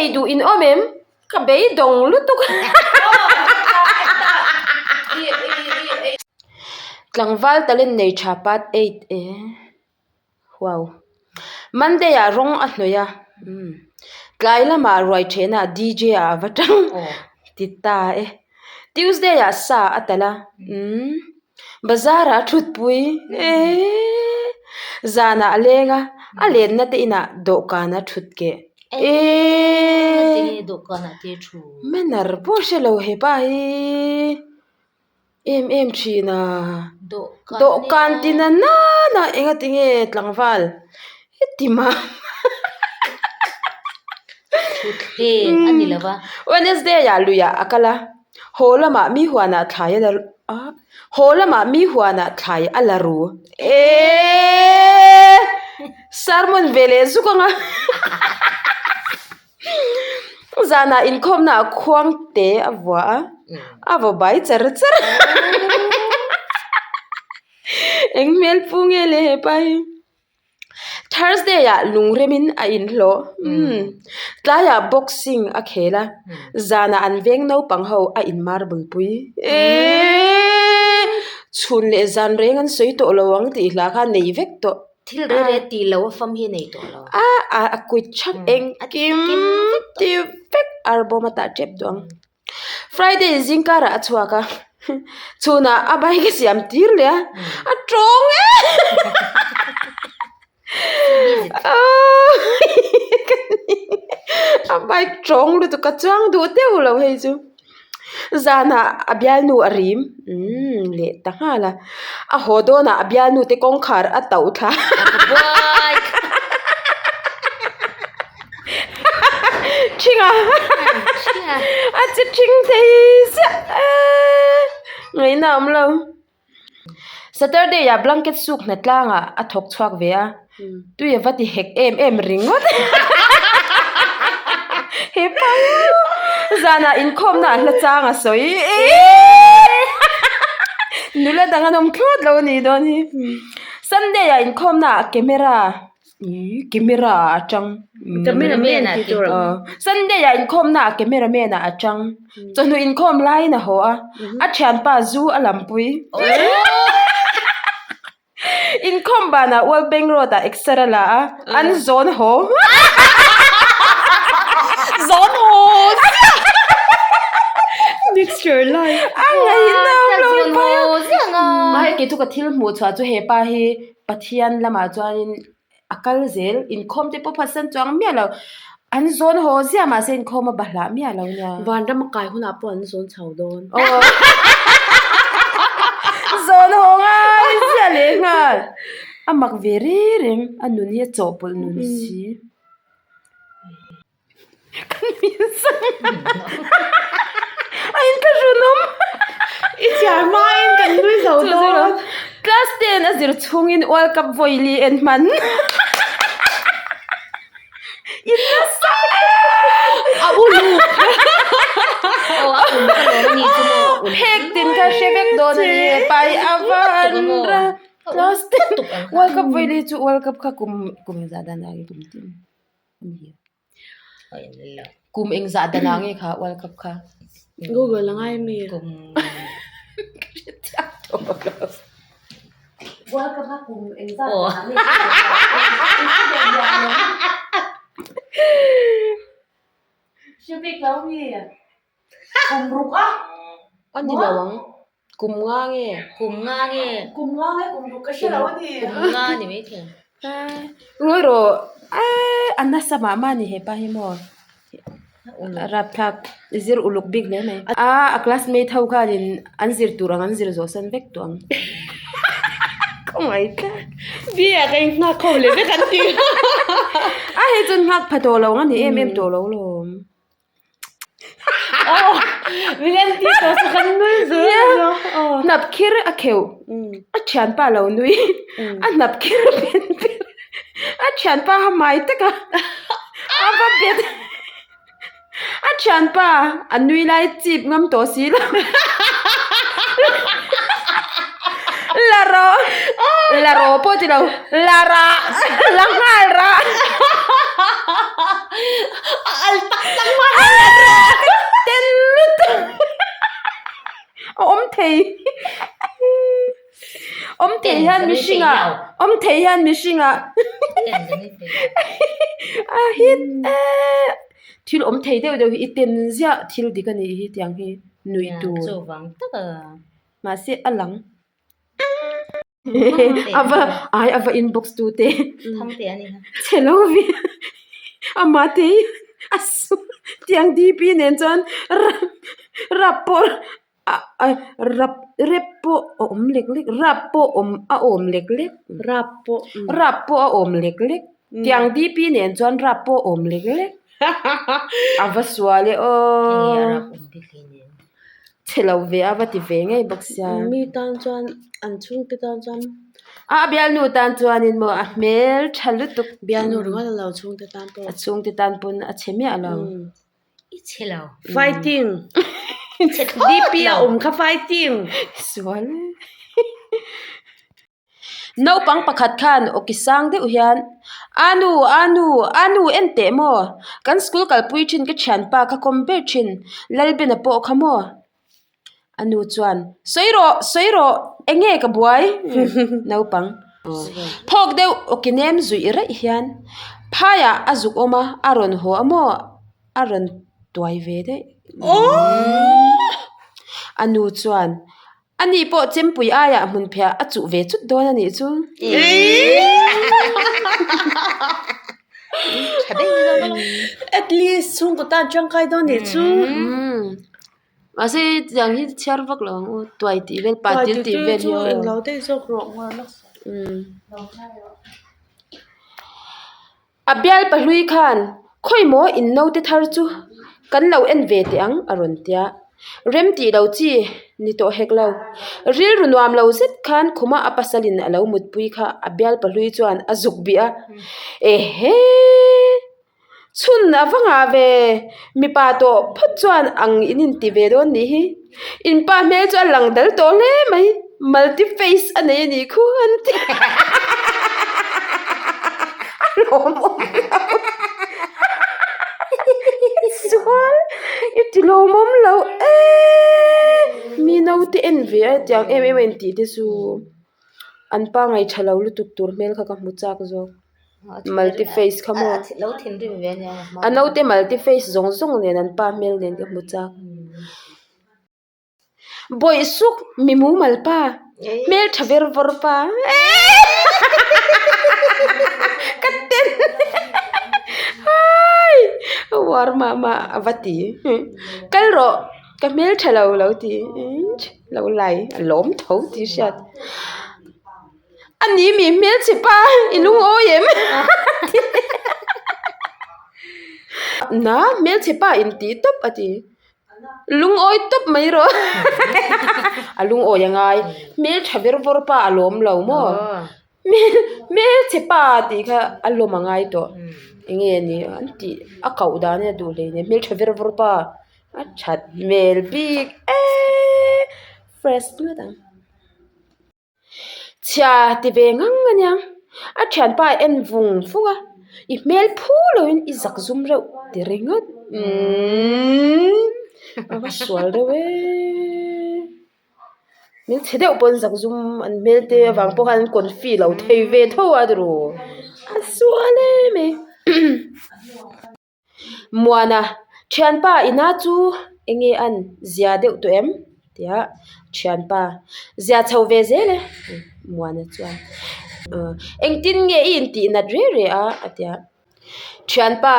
Nei duh in awm em? Ka beidawng lutuk. Tlangval talent nei tha part 8 e. Wow. Monday ah rawng a hnawih a. Umm. Tlai lamah ruai thehna ah DJ ah a va tang ti ta e. Tuesday ah sa a talh a. Umm. Bazar ah a thutpui eee. Zanah a leng a, a lenna te inah dawhkan a thut keh eee. Manner pawh hre lo hepa hi. Em em thin a, dawhkan ti na nana enga tinge tlangval heti mah Wednesday ah luiah a kal a, haw lamah mi huanah thlai a la a haw lamah mi huanah thlai a la ru eeeee sermon ve leh zuk ang a. Zanah inkhawmna ah khuang te a vuah a, a vaw bai char char a Eng hmel pu nge le hepa hi. Thursday ah lungremin a inhlawh umm tlaiah boxing a khel a, zanah an veng naupang ho a in marble pui eeeee chhun leh zan reng an sawi tawh lo ang tih hla kha a nei vek tawh. Thil reh reh tih loh a fam hi a nei tawh lo. A a a kuit thak engkim ti vek arbawm a tah tep duh ang. Friday zingkarah a chhuak a, chhunah a bike a siam tir leh a, a tawng em a bike tawng lutuk a chuang duh deuh lo hei chu. Zanah a bialnu a rim umm leh ta nghal a, a haw dawnah a bialnu te kawngkhar a tauh thla ṭhing a a che ṭhing thei ziah eee ngaihna a awm lo. Saturday ah blanket suk hna tlangah a thawk chhuak ve a, tui a va ti hek em em ringawt he pa hi zanah inkhawmna ah hla chang a sawi nula dang an awm thlawt lo a nih dawn hi Sunday ah inkhawmna ah camera Ih camera ah a tang Camera man ah tih tur Sunday ah inkhawmna ah camera man ah a tang chawhnu inkhawm laiin a haw a a thianpa zu a lampui inkhawm banah World Bank road ah exer a la a an zawn haw zawn haw mixture lai a ngaihnawm lo mahse kei chu ka thil hmuh chhuah chu hepa hi. Pathian lamah chuanin a kal zel inkhawm te pawh phatsan chuang miah lo an zawn haw ziah mahse inkhawm a bahlah miah lo nia. Vanram a kai hunah pawh an zawn chho dawn. Aw zawn haw ngai ziah leh nghal a mak ve reng reng a nun hi a chawhpawlh nun si. A in ka hrunawm I chhiar hmain kan nui zo dawn. Class 10 a zir chhungin World Cup vawi li en hman. In nasa A uluk. Aw a uluk alawm a ni chu maw. Phek tin kha hre vek dawn a ni e pai a van ra. Class 10 World Cup vawi li chu World Cup kha kum kum engzah dan ah nge kum tin. Kum engzah dan ah nge kha World Cup kha? Google a ngai mi. Kum World Cup kha kum engzah dan ah nge? Hre bik lo mi. Kum ruk a. A ni lo ang. Kum nga nge? Kum nga nge? Kum nga nge kum ruk ka hre lo a ni. Kum nga ni maithei. Ngawi rawh eee a nasa mah mah a ni hepa hi maw rapthlak zir uluk bik hle mai. A a classmate ho khanin an zir tur ang an zir zawh san vek tawh ang. Khawngaih tlat. Bia ka inghak khawm leh vek an ti. A hei chuan nghak pha tawh lo ang a ni em em tawh lo alawm. Hnap khir a kheuh a thianpa lo nui a hnap khir a ben ber a thianpa a hmai tak a a va bet a thianpa a nui lai chip ngam tawh si lo la rawh la rawh pawh ti lo la rah la nghal rah. A al tak tak mai. Ten lutuk. A awm thei. Awm thei hian mihringah awm thei hian mihringah a hit e. Thil awm thei deuh deuh hi i ten ziah thil dik a nih hi tiang hi nuih tur. Mahse a lang. A va ai a va inbox tu te chhe lo ve ama te hi a su tiang dp nen chuan rap rap pawh ah rap rep pawh a awm lek lek rap pawh awm a awm lek lek rap pawh rap pawh a awm lek lek tiang dp nen chuan rap pawh a awm lek lek a va sual e aw. Chhe lo ve a va ti ve ngei bawk sia. Mi tan chuan an chhungte tan chuan. A bialnu tan chuanin maw a hmel tha lutuk. Bialnu ringawt a lo chhungte tan pawh. A chhungte tan pawn a chhe miah lo. I chhe lo. Fighting. DP a awm kha fighting. Sual. Naupang pakhat khan awki sang deuh hian, Anu, Anu, Anu en teh maw? Kan school kalpui thin ka thianpa kha kawm ber thin, Lalbena pawh kha maw? Anu chuan, Sawi rawh, sawi rawh, eng nge ka buai? Naupang phawk deuh awki nem zuih raih hian, Phaiah a zuk awm a, a rawn haw a maw? A rawn tuai ve daih. Anu chuan, Ani pawh chempui aiah hmunphiah a chuh ve chut dawn a nih chu. At least chhungkaw tan tangkai dawn nih chu. Mahse tiang hi chhiar vak lo ang u, tuai tih vel pa til tih vel hi aw. Englo daih zawk rawh ngawr nasa. A bial pahlui khan, Khawi maw in naute thar chu kan lo en ve teh ang a rawn tia. Rem tih lo chi ni tawh hek lo. Rilru nuam lo zet khan khuma a pasalin a lo mutpui kha a bial pahlui chuan a zuk bih a, Ehe! Chhun a va ngah ve, mipa tawh phawt chuan ang in inti ve dawn nih hi. In pa hmel chu a lang dal tawh hle mai, multi face a nei a nih khu an ti a lawm awm lo sual i ti lawmawm lo eee mi naute en ve a tiang em em a intih te chu an pa ngaihṭha lo lutuk tur hmel kha ka hmu chak zawk. Multi face kha maw a naute multi face zawng zawng nen an pa hmel nen ka hmu chak bawih suk mi mumal pa hmel tha ver vawr pa ka ten hai a uar mah mah a va ti kal rawh ka hmel tha lo lo ti lo lai a lawm tho tih hriat. A ni mi hmelchhe pa i lungawi em? Na hmelchhe pa in tih tawp a ti. Lungawi tawp mai rawh. A lungawi a ngai. Hmeltha ver vawr pa a lawm lo maw? Hmelchhe pa tih kha a lawm a ngai tawh. Enge ni an tih a koh dan a duh hlei nen hmeltha ver vawr pa a that hmel bik eee fresh ngawt ang. Chhia ti ve ngang a nia, a thianpa a en vung vung a, i hmel phu loin i zak zum reuh ti ringawt umm a va sual deuh eee min chhe deuh pawn zak zum an hmel te avang pawh khan an confi lo thei ve tho a tiraw a sual em e. Muana, Thianpa ina chu enge an zia deuh tawh em? Tia thianpa, Zia chho ve zel e Muana chuan engtin nge i intih nat reh reh a? a ti a. Thianpa,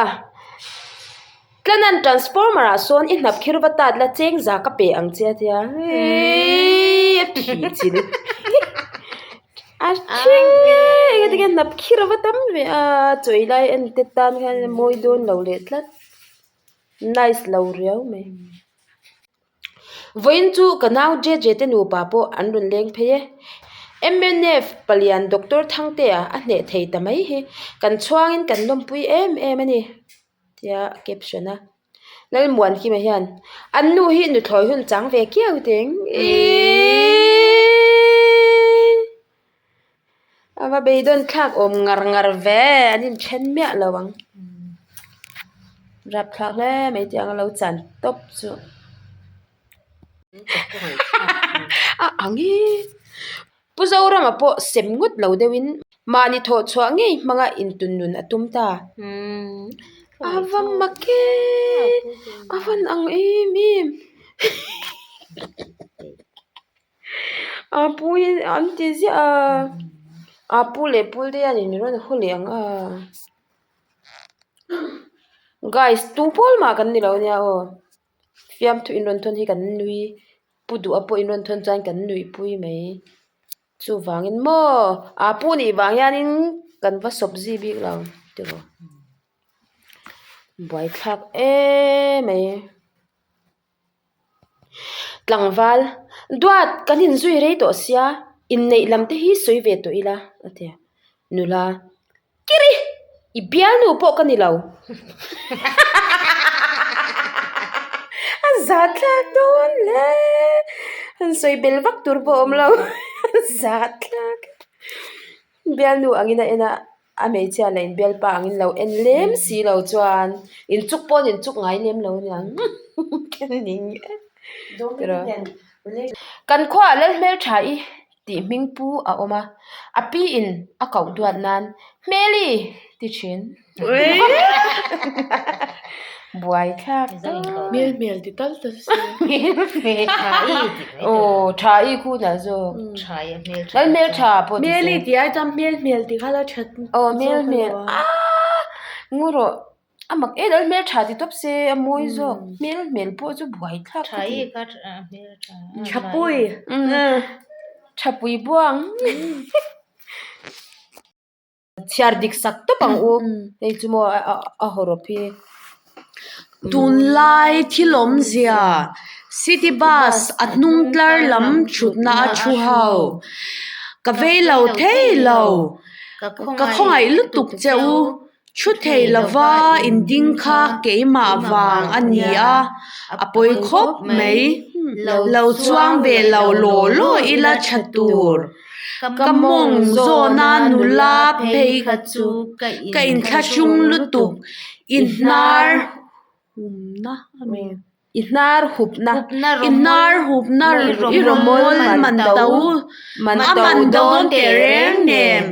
Tlanan transformer ah sawn i hnap khir va tat la cheng za ka pe ang che a ti a. Eii a thih chil. A hring e engati nge hnap khir a va tam ve a chawi lai en te tan hian a mawi dawn lo leh tlat nice lo riau mai vawiin chu ka nau jeje te nupa pawh an rawn leng phei e mnf palian doctor Thangtea a hneh thei ta mai hi kan chhuangin kan lawmpui em em a ni. Tia caption a Lalmuankima hian an nu hi nuthlawi hun chang ve kiau teng iiii a va beidawn thlak awm ngar ngar ve an inthen miah lo ang. Rapthlak hle mai tiang a lo chan tawp chu. A ang e. Pu Zorama pawh sem ngawt lo deuhin mahni thawh chhuah ngei hmanga intun nun a tum ta. A va mak e! A van ang em em! A pu hi an ti ziah a, a pu leh Pultea nen min rawn haw leh ang a. Guys tu pawl mah kan ni lo nia aw fiamthu in rawn thawn hi kan nui pu duh a pawh in rawn thawn chuan kan nuih pui mai chuvangin maw aa pu nih vang hianin kan va sawp zui bik lo tiraw buaithlak emai. Tlangval, Duat, kan inzui rei tawh sia, inneih lam te hi sawi ve tawh ila, a ti a. Nula, Kiri! I bialnu pawh ka ni lo. A zahthlak dawn hle. Han sawi bel vak tur pawh a awm lo. A zahthlak. Bialnu angin a en a. A hmeichhia leh inbialpa angin lo en lem si lo chuan inchuk pawh an inchuk ngai lem lo aniang ka ning e tiraw. Kan khuaah Lalhmeltha-i tih hming pu a awm a, a pi in a koh duat nan Hmeli ti thin. Buaithlak tawp. Hmel hmel ti tal ta se. Hmel hmel. Aw tha i khu nalh zawk. Tha i a hmel tha. Lal hmel tha pawh ti se. Hmeli tih ai chuan hmel hmel ti kha la that zawk. Aw hmel hmel aaa ngu rawh a mak e lal hmel tha ti tawp se a mawi zawk hmel hmel pawh chu buaithlak ka ti. Tha i kha hmel tha. Thapui. Thapui buang. Chhiar dik sak tawp ang u hei chu maw a hawrawp hi. Tunlai thil awmzia city bus a hnung tlar lam thutna a thu ho. Ka vei lo thei lo. Ka khawngaih lutuk che u. Thu thei lova inding kha keimah vang a ni a, a pawi khawp mai. Lo chuang ve lo law law ila tha tur. Ka mawng zawna nula phei kha chu ka inthlahrung lutuk i hnar humna a mi. I hnar hupna. I hnar hupna i rawmawl man to a man dawn tehreng nen.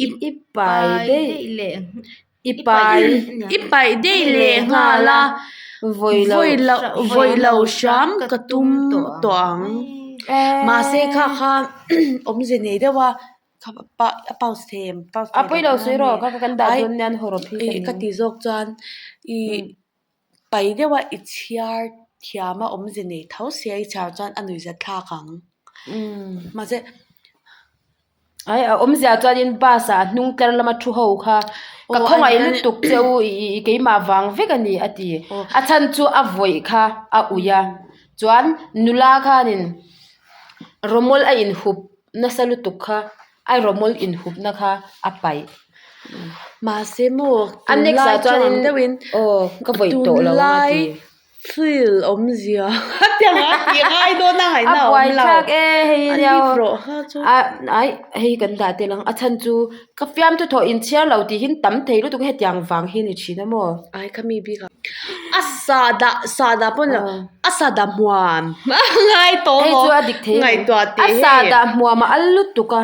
I pai daih leh i pai i paih daih leh nghal a, vawi loh vawi lo hram ka tum tawh ang. Mahse kha kha awmze nei deuh a a pause thei em pause thei lo sawi rawh kha kha kan dah dawn nia an hawrawp hi ka ka ti zawk chuan i pai deuh a i chhiar thiam a awmze nei tho sia i chhiar chuan a nuihzat thlak ang. Mahse. Ai a awmzia chuanin bus ah hnung tlar lama thu ho kha ka khawngaih lutuk che u ih keimah vang vek a ni a ti a chhan chu a vawih kha a ui a chuan nula khanin rawmawl a inhup nasa lutuk kha a rawmawl inhupna kha a paih. Mahse maw A next ah chuanin aw ka vawih tawh lo ang a ti. Thrill awmzia tiang a tih ngai dawn a ngaihna a awm lo. A buaithlak e hei A nia live rawh kha chu. A ai hei kan dah tel ang a chhan chu ka fiamthu thawh inchhiar lo tih hi tam thei lutuk hetiang vang hi a ni thin a maw. Ai kha mi bik ah a sahdah sahdah pawh ni lo a sahdah hmuam a ngai tawh Hei chu a dik thei ngaihtuah teh a sahdah hmuam a al lutuk a.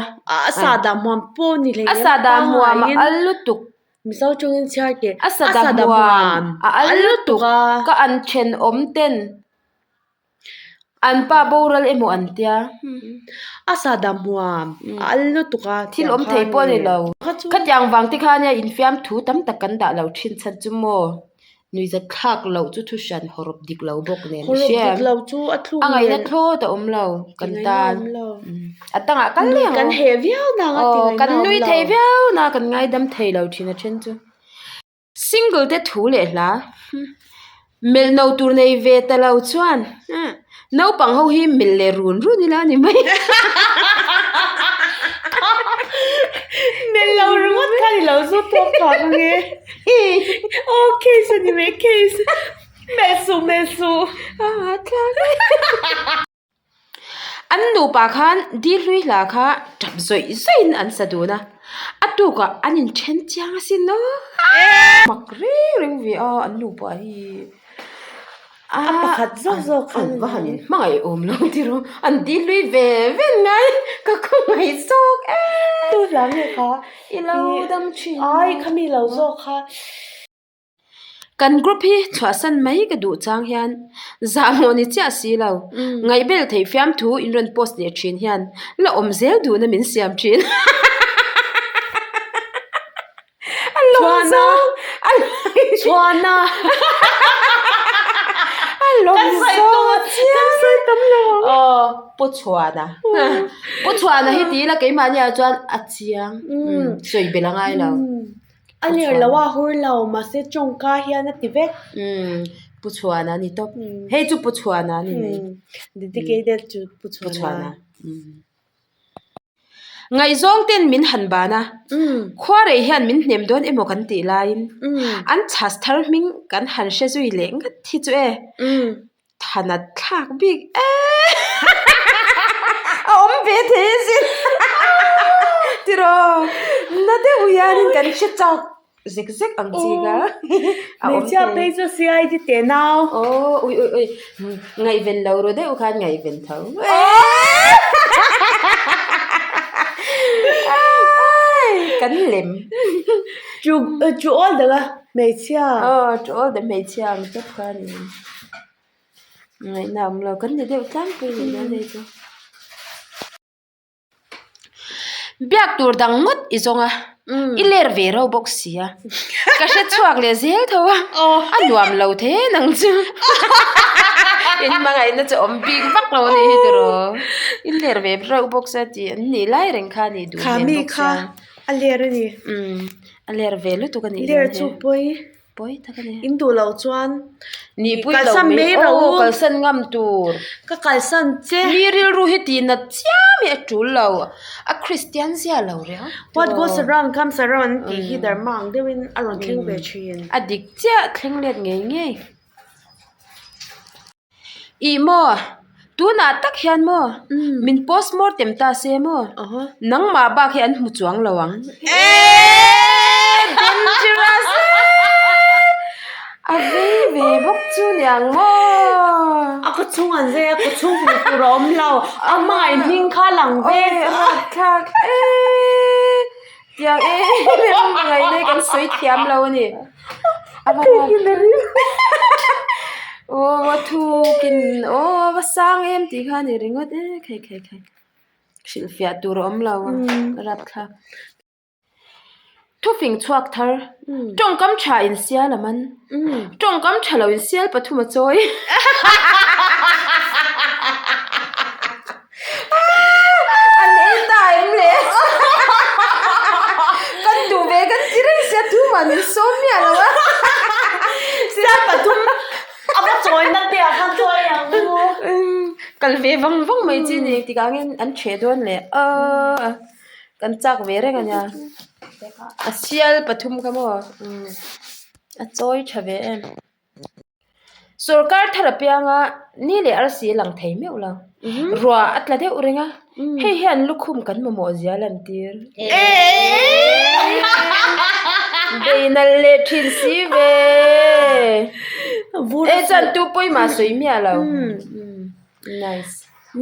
A sahdah hmuam pawh ni hlei A sahdah hmuam a al lutuk. Mizo tawngin chhiar teh A sada hmuam a al lutuk a. Ka an thenawm ten an pa boral emaw an tia. A sada hmuam a al lutuk a Thil awm thei pawh a ni lo. Khatiang vang te khan nia infiam thu tam tak kan dah lo thin chhan chu maw nuihzat thlak loh chu thu hran hawrawp dik lo bawk nen i Hawrawp hria dik lo chu a thluk A ngaihna thlawt a awm lo kan tan. A tangah kal leh ang Kan heh viau na ang a ti ngaihna Kan nui thei viau na kan ngaidam thei lo thin a then chu. Single te thu leh hla melh no tur nei ve ta lo chuan naupang ho hi melh leh run run ila a ni mai. Melh lo ringawt kha ni lo zu tawk phak ange. Aw case a ni mai case. Melh suh melh suh. An nupa khan di hlui hla kha tap zawih zawih in an sa dun a. A tukah an inthen chiang asin aw. Mak reng reng ve a an nupa hi. A pakhat zawk zawk khan an va han in hmangaih awm lo tiraw an ti hlui ve ve ngai ka khawngaih zawk em. Tu hla nge kha i lo dam thin ai khami lo zawk kha. Kan group hi chhuahsan mai ka duh chang hian zahmawh ni chiah si lo ngaihbel theih fiamthu in rawn post leh thin hian la awm zel duhna min siam thin. A lawm zawng Chhuana A lawm zawng Kan sawi tam lo ang. Aw Pu Chhuana Pu Chhuana hi ti ila keimahni ah chuan a chiang sawi belh a ngai lo. A ler lo a hur lo mahse tawngka hian a ti vek. Pu Chhuana a ni tawp. Hei chu Pu Chhuana a ni mai. Dedicated to Pu Chhuana. Ngaihzawng ten min han ban a, khuarei hian min hnem dawn emaw kan tih laiin an chhas thar hming kan han hre zui leh ngat hi chu e, thanat thlak bik e a awm ve thei asin tiraw na deuh hianin kan hre chak zek zek ang chi kha a awm Hmeichhia thei. phei chu CID teh nau. Aw ui ui ui ngaihven lo ru deuh khan ngaihven tho. Kan lem. Chu chu awl deuh a hmeichhia. Aw chu awl deuh hmeichhia ang tawp kha a ni. Ngaihna awm lo kan ni deuh tlangpui nih dawn hei chu. Biak tur dang ngawt i zawng a, i ler ve reuh bawk si a, ka hre chhuak leh zel tho a, a nuam lo the nang chu in hmangaihna chu awm bik vak lo a nih hi tiraw, i ler ve reuh bawk sia tih an nih lai reng kha a nih duh hmel bawk sia, a ler a ni, a ler ve lutuk a nih ler chu pawi. Pawi tak a ni. In duh loh chuan Nihpui lo kalsan mai mai rawh u. Aw kalsan ngam tur. Ka kalsan che. Mi rilru hi tih nat chiam hi a tul lo. A Kristian zia lo reng. What goes around comes around an tih hi dharma ang deuhin a rawn thleng ve thin. A dik chiah thleng let ngei ngei. Ih maw, tunah tak hian maw min post mortem ta se maw, nangmah bak hi an hmu chuang lo ang. Eeeee dangerous eeeee a vei ve bawk chu niang maw. A ka chhung an zai a, ka chhung hmuh tur a awm lo, a hmangaih hming kha lang vek. Awi rapthlak eeeee tiang em em hmangaih na hi kan sawi thiam lo a ni. A va aw a thukin aw a va sang em tih kha a ni ringawt e khai khai khai hrilhfiah tur a awm lo a rapthlak thufing chhuak thar tawngkam tha in sial a man tawngkam tha lo in sial pathum a chawi. An ei ta em le? Kan duh ve kan ti reng sia tumah min sawm miah lo a. Sial pathum a va chawi na te ah khan chawi ang u. Kal ve vang vang mai chi ni tikah angin an ṭheh dawn leh aaa kan chak ve reng a nia. A sial pathum kha maw a chawi ṭha ve em. Sorkar thar apianga ni leh arsi a lang thei meuh lo. Ruah a tla deuh reng a, hei hian lukhum kan mamawh zia a lantir. Bei nalh leh thin si ve. E chuan tu pawimah sawi miah lo. Nice.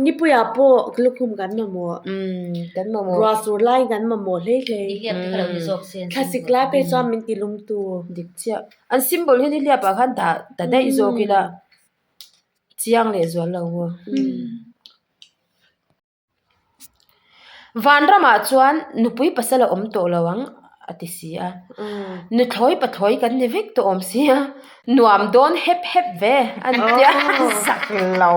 Nipuiah pawh lukhum kan mamawh. Kan mamawh. Ruah sur laiin kan mamawh hlei hlei. Nihliap te kha lo ni zawk se an symbol. Thlasik lai pawh chuan min ti lum tu. Dik chiah. An symbol hi nihliap ah khan dah ta daih zawk ila chiang leh zual lo maw. Vanramah chuan nupui pasal a awm tawh lo ang a ti si a. Nuthlawi pathlawi kan ni vek tawh awm si a. Nuam dawn hep hep ve a ni tia zak lo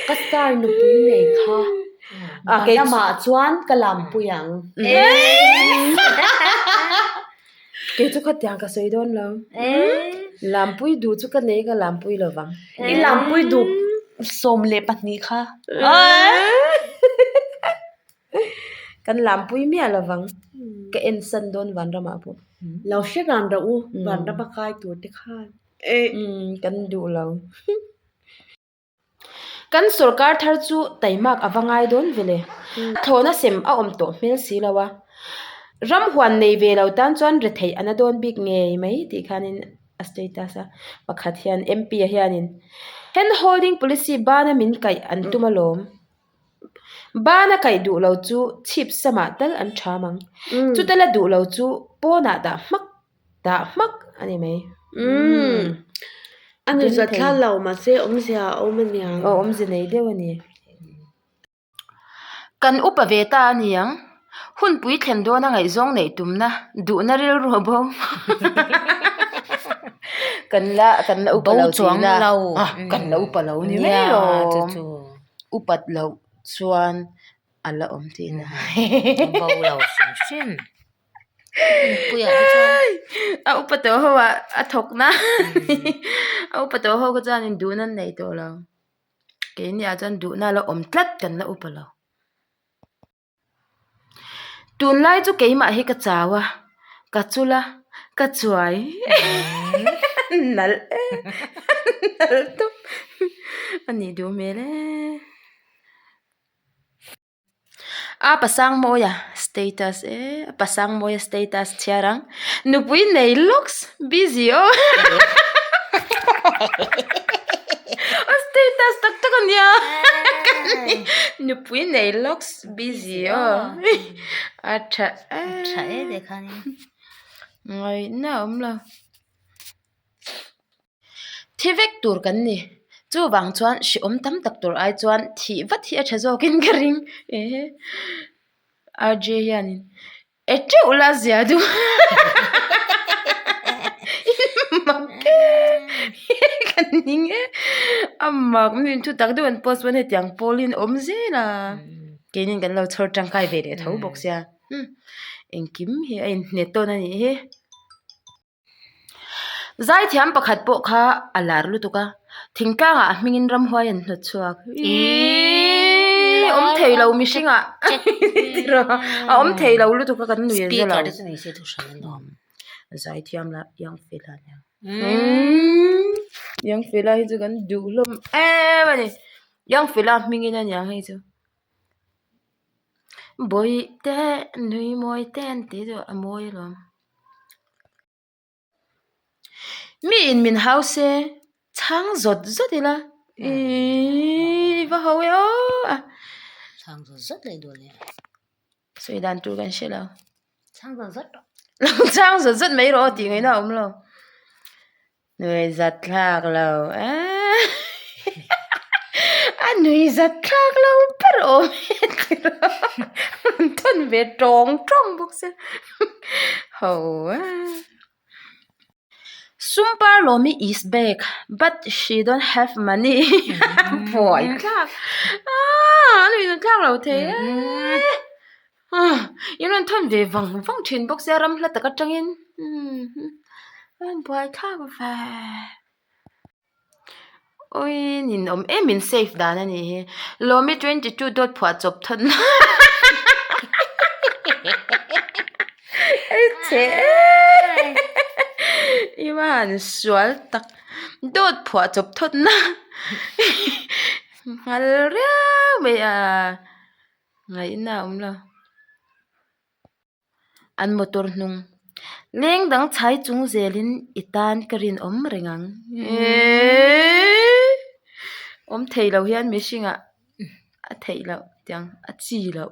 Ka star nupui nei kha vanramah chuan ka lampui ang. Kei chu khatiang ka sawi dawn lo. Lampui duh chu ka nei ka lampui lo vang. I lampui duh 12 kha. Kan lampui miah lo vang. Ka en san dawn vanramah pawh. Lo hre ran rawh u vanrama kai tur te khan. Kan duh lo. Kan sorkar thar chu taimak a va ngai dawn ve le. Thlawhna sem a awm tawh hmel si lo a. Ram huan nei ve lo tan chuan retheih a na dawn bik ngei mai tih khanin a status a pakhat hian MP a hianin hand holding policy bana min kaih an tum alawm. Bana kaih duh lo chu chhip samah tal an tham ang. Chuta la duh lo chu pawnah dah hmak dah hmak a ni mai. Umm. A nuihzat thla lo mahse awmzia a awm a niang. Aw awmzia nei deuh a ni. Kan upa ve ta a ni ang. Hunpui thlen dawna ngaihzawng neih tumna duhna rilru a bo. Kan la kan la upa lo tihna. Kan la upa lo ni mai alawm. Upat loh chuan a la awm tihna. Bo lo hrim hrim. Puia hi chuan a upa tawh ho ah a thawk na. A upa tawh ho kha chuan induhna an nei tawh lo. Keini ah chuan duhna a la awm tlat kan la upa lo. Tunlai chu keimah hi ka chau a, ka chul a, ka chuai nalh e nalh tawp a nih duh hmel e. A Pasangmawia status e a Pasangmawia status chhiar ang nupui nei lawks busy aw a status tak tak a nia nupui nei lawks busy aw a tha e tha e te khanin ngaihna a awm lo. Thi vek tur kan ni. Chuvang chuan hrehawm tam tak tur ai chuan thih vat hi a tha zawkin ka ring. Ehe RJ hianin e teuh la zia duh mak e ka ning e a mak mi in thu tak deuh an post pawn hetiang pawl hi an awm zel a keinin kan lo chhawr tangkai ve leh tho bawk sia engkim hi a inhne tawn a nih hi. Zaithiam pakhat pawh kha a lar lutuk a, thingtlangah a hmingin ramhuai an hnawt chhuak. Iiii awm thei lo mihring ah a awm thei lo lutuk a kan nui a zelo. Zaithiam lah Young Fella nia. Young Fella hi chu kan duh hlawm em a ni. Young Fella hmingin a niang hei chu. Bawihte nui mawi te an tih chu a mawi alawm. Mi in min hau se chhang zawt zawt ila ihh va ho e aw a chhang zawt zawt leh duh leh sawi dan tur kan hre lo chhang zawt zawt rawh chhang zawt zawt mai rawh aw tih ngaihna a awm lo. Nui zat thlak lo eh a nui zat thlak lo ber awm e tiraw an thawn ve tawng tawng bawk sia ho a Sumpar Lawmi is back but she don't have money buai thlak a nui zat thlak lo thei e in rawn thawn ve vang vang thin bawk sia ram hla tak atangin a buai thlak ve awii nin awm em in save dan a nih hi Lawmi 22 dawt phuah chawp thawn ei che i va han sual tak dawt phuah chawp thawt na nghal riau mai a. Ngaihna a awm lo. An motor hnung leng dang chhai chung zelin i tan ka rinawm reng ang. Eeii awm thei lo hian mihringah a theih loh tiang a chi loh.